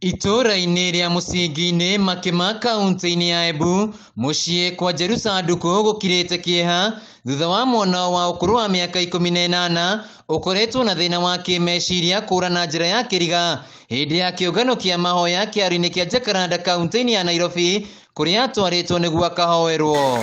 Itũũra-inĩ rĩa Mũcingi-inĩ Makĩma kaunti-inĩ ya Embu mũciĩ kwa Jerusa Ndukũ gũkirĩte kĩeha thutha wa mwana wa ũkũrũ wa mĩaka 18 ũkoretwo na thĩna wa kĩmeciria kũra na njĩra ya kĩriga hĩndĩ ya kĩũngano kĩa mahoya kĩaro-inĩ kĩa Jacaranda kaunti-inĩ ya Nairobi kũrĩa atwarĩtwo nĩguo akahoerwo.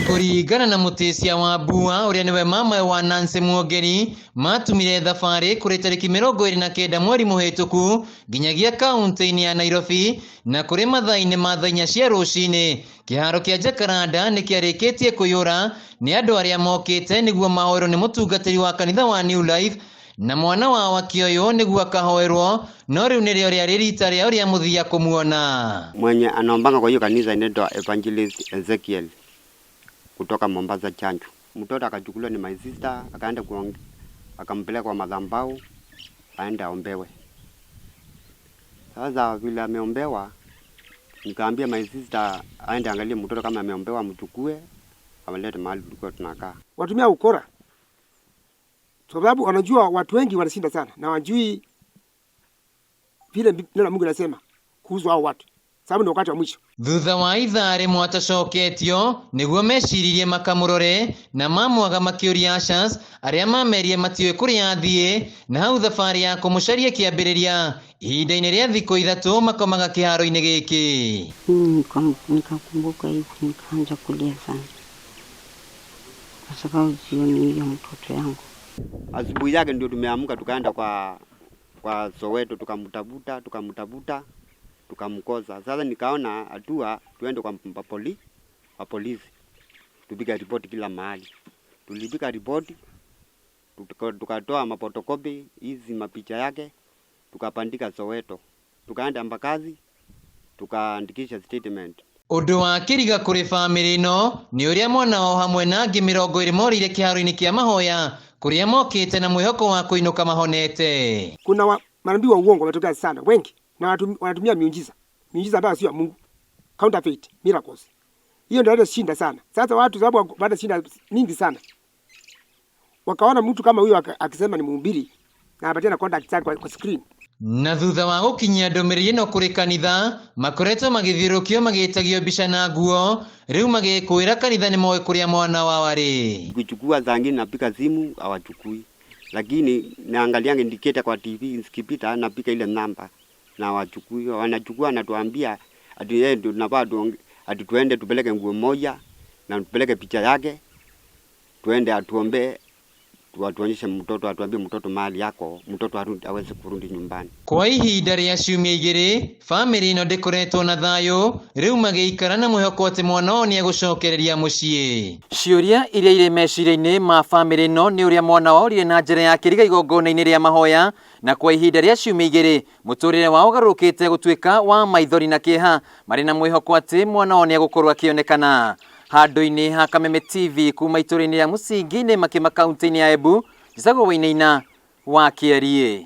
Kũringana na Mũtĩcia wa Mbua ũrĩa nĩwe mamawe wa Nancy Mwongeri matumire thabarĩ kũrĩ tarĩki 29 mweri mũhĩtũku nginyagia kaunti-inĩ ya Nairobi na kũrĩ mathaa-inĩ ma thaa 4 cia rũcinĩ kĩharo kĩa Jacaranda nĩ kĩarĩkĩtie kũiyũra nĩ andũ arĩa mokĩte nĩguo mahoerwo nĩ mũtungatĩri wa kanitha wa New Life na mwana wao akĩoywo nĩguo akahoerwo no rĩu nĩrĩo rĩarĩ rita rĩao rĩa mũthia kũmuona. Mwenye anaombanga kwa hiyo kanisa inaitwa Evangelist Ezekiel kutoka Mombasa Chanchu. Mtoto akachukuliwa ni my sister, akaenda akampeleka kwa madhabahu aende aombewe. Sasa vile ameombewa, nikaambia my sister aende angalie mtoto kama ameombewa, amchukue awalete mahali tulikuwa tunakaa. Watumia ukora sababu wanajua watu wengi wanashinda sana na wajui vile neno la Mungu linasema kuhusu hao watu, sababu ni wakati wa mwisho. Thutha wa ithaa rĩmwe atacoketio nĩguo meciririe makamũrore na mamwaga makĩũria ushers arĩa mamerie matiũĩ kũrĩa athiĩ na hau thabarĩ ya kũmũcaria ĩkĩambĩrĩria. Ihinda-inĩ rĩa thikũ 3 makomaga kĩharo-inĩ gĩkĩ. Mimi nikakumbuka hivi nikaanza kulia sana kwa sababu sioni hiyo mtoto yangu. Asubuhi yake ndio tumeamka tukaenda kwa Soweto, tukamtafuta, tukamtafuta, tukamkosa. Sasa nikaona hatua tuende kwa kwa polisi tupige ripoti kila mahali. Tulipiga ripoti, tukatoa mafotokopi hizi mapicha yake tukapandika Soweto. Tukaenda Mbagathi tukaandikisha statement. Ũndũ wa kĩriga kũrĩ bamĩrĩ ĩno nĩ ũrĩa mwana wao hamwe na angĩ 20 morĩire kĩharo-inĩ kĩa mahoya kũrĩa mokĩte na mwĩhoko wa kũinũka mahonete. Kuna manabii wa uongo wametokea sana wengi na wanatumia miujiza, miujiza ambayo sio ya Mungu, counterfeit miracles. Hiyo ndio ile shinda sana. Sasa watu sababu baada shinda mingi sana wakaona mtu kama huyo akisema ni mhubiri na apatia na contact zake kwa screen. Na thutha wa gũkinyia ndũmĩrĩri ĩno kũrĩ kanitha makoretwo magĩthiũrũkio magĩtagio mbica na nguo rĩu magĩkwĩra kanitha nĩ moĩ kũrĩa mwana wao arĩ. Kuchukua saa ingine napiga simu hawachukui, lakini naangalianga indicator kwa TV nikipita napiga ile namba na hawachukui. Wanachukua wanatuambia ati yeye ndio tunafaa ati tuende tupeleke nguo moja na tupeleke picha yake tuende atuombe tuonyeshe mtoto, atuambie mtoto mahali yako, mtoto aweze kurudi nyumbani. Kwa ihinda rĩa ciumia 2 bamĩrĩ ĩno ndĩkoretwo na thayũ rĩu magĩikara na mwĩhoko atĩ mwana wao nĩegũcokereria mũciĩ. Ciũria iria irĩ meciria-inĩ ma bamĩrĩ ĩno nĩ ũrĩa mwana wao orire na njĩra ya kĩriga igongona-inĩ rĩa mahoya na kwa ihinda rĩa ciumia 2 mũtũrĩre wao ũgarũrũkĩte gũtuĩka wa maithori na kĩeha marĩ na mwĩhoko atĩ mwana wao nĩegũkorwo akĩonekana. Handũ-inĩ ha Kameme TV kuma itũũra-inĩ rĩa Mũcingi-inĩ Makĩma kaunti-inĩ ya Embu, Njĩtagwo Wainaina wa Kĩariĩ.